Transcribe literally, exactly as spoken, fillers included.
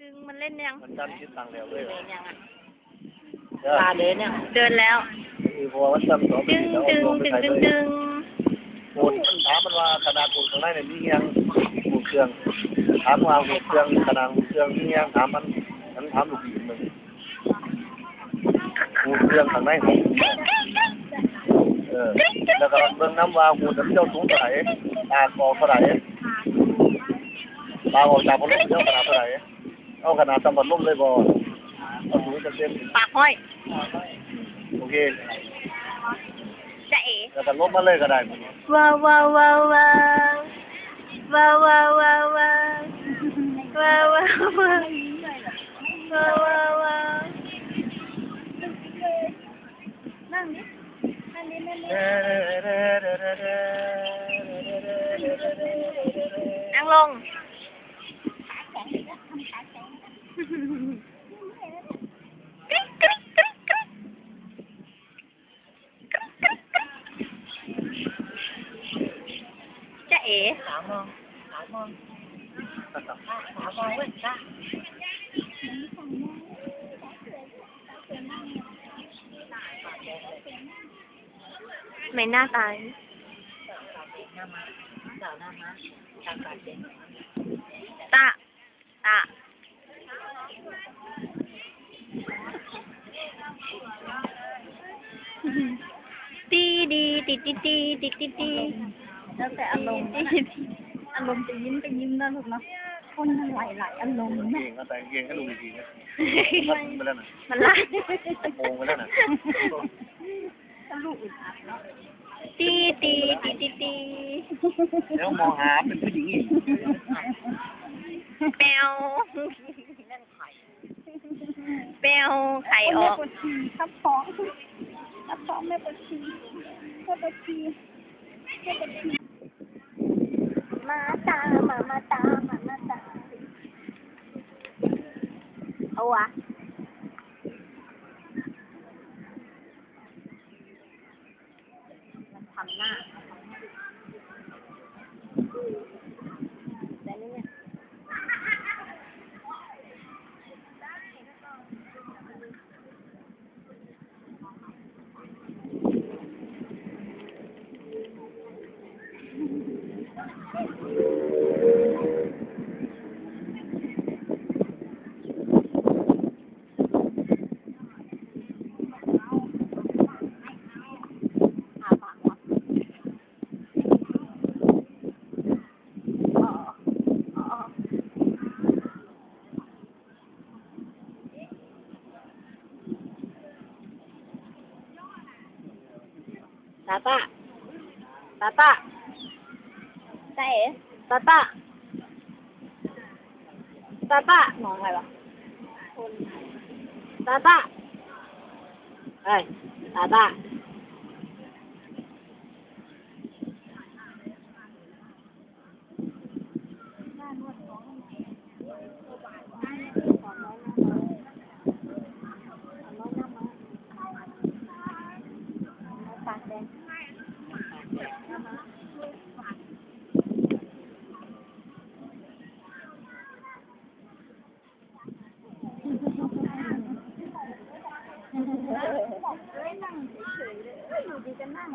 ดึงมันเล่นยัง มันจำคิดตังค์แล้วเลย เล่นยังอะ เออ ปลาเดินยัง เดินแล้ว คือเพราะว่ามันจำสอง ดึง ปีแล้ว ดึง เอาลงไป ดึง ขาย ดึง เลย ดึง โอ้ย ถามมันว่าขนาดปูนข้างในเนี่ยมีเอียง ปูนเครื่อง ถามว่าปูนเครื่อง ขนาดปูนเครื่องมีเอียง ถามมัน มันถามลูกพี่มัน ปูนเครื่องข้างในของ เออ แล้วก็เบิ่งนำว่าปูนมันเจ้าสูงเท่าไหร่ ปากออกเท่าไหร่ ปากออกจากพัดลมเจ้าขนาดเท่าไหร่ เอาขนาดสำหรับลมเลยบ่ เอาสูงจักเซน ปากห้อย โอเค จะเอ๋ แล้วก็ลมมาเลยก็ได้ ว้าว ว้าว ว้าว ว้าว ว้าว ว้าว ว้าว ว้าว ว้าว ว้าว ว้าว ว้าว ว้าว ว้าว นั่งดิ นั่งดิ นั่งดิ นั่งลง จะเอ๋ สาวมอง สาวมอง สาวมองเว้ยจ้า ไม่หน้าตา ตา ตา ตีดี ตี ตี ตี ตี ตี ตี แล้วแต่อารมณ์ ตี ตี อารมณ์จะยิ้มก็ยิ้มนะลูกเนาะ คนมันหลายๆอารมณ์นะ เก่งก็แต่งเก่งให้ลูกดีๆนะ มันไปแล้วนะ มันละ โมงไปแล้วนะ ลูกอึดอัดเนาะ ตี ตี ตี ตี ตี แล้วมองหาเป็นผู้หญิงอีก แปว แปว ไข่ออก แม่ปวดฉี่ ทับท้อง ทับท้อง แม่ปวดฉี่ แม่ปวดฉี่ แม่ปวดฉี่ มาตา มา มาตา มา มาตา เอาวะ มันทำหน้า แต่นี่เนี่ย ตาตา ตาตา ตาเอ๋ ตาตา ตาตา มองอะไรวะ ตาตา เอ้ย ตาตา ปากแดง นั่งเฉยๆเลย อยู่ดีก็นั่ง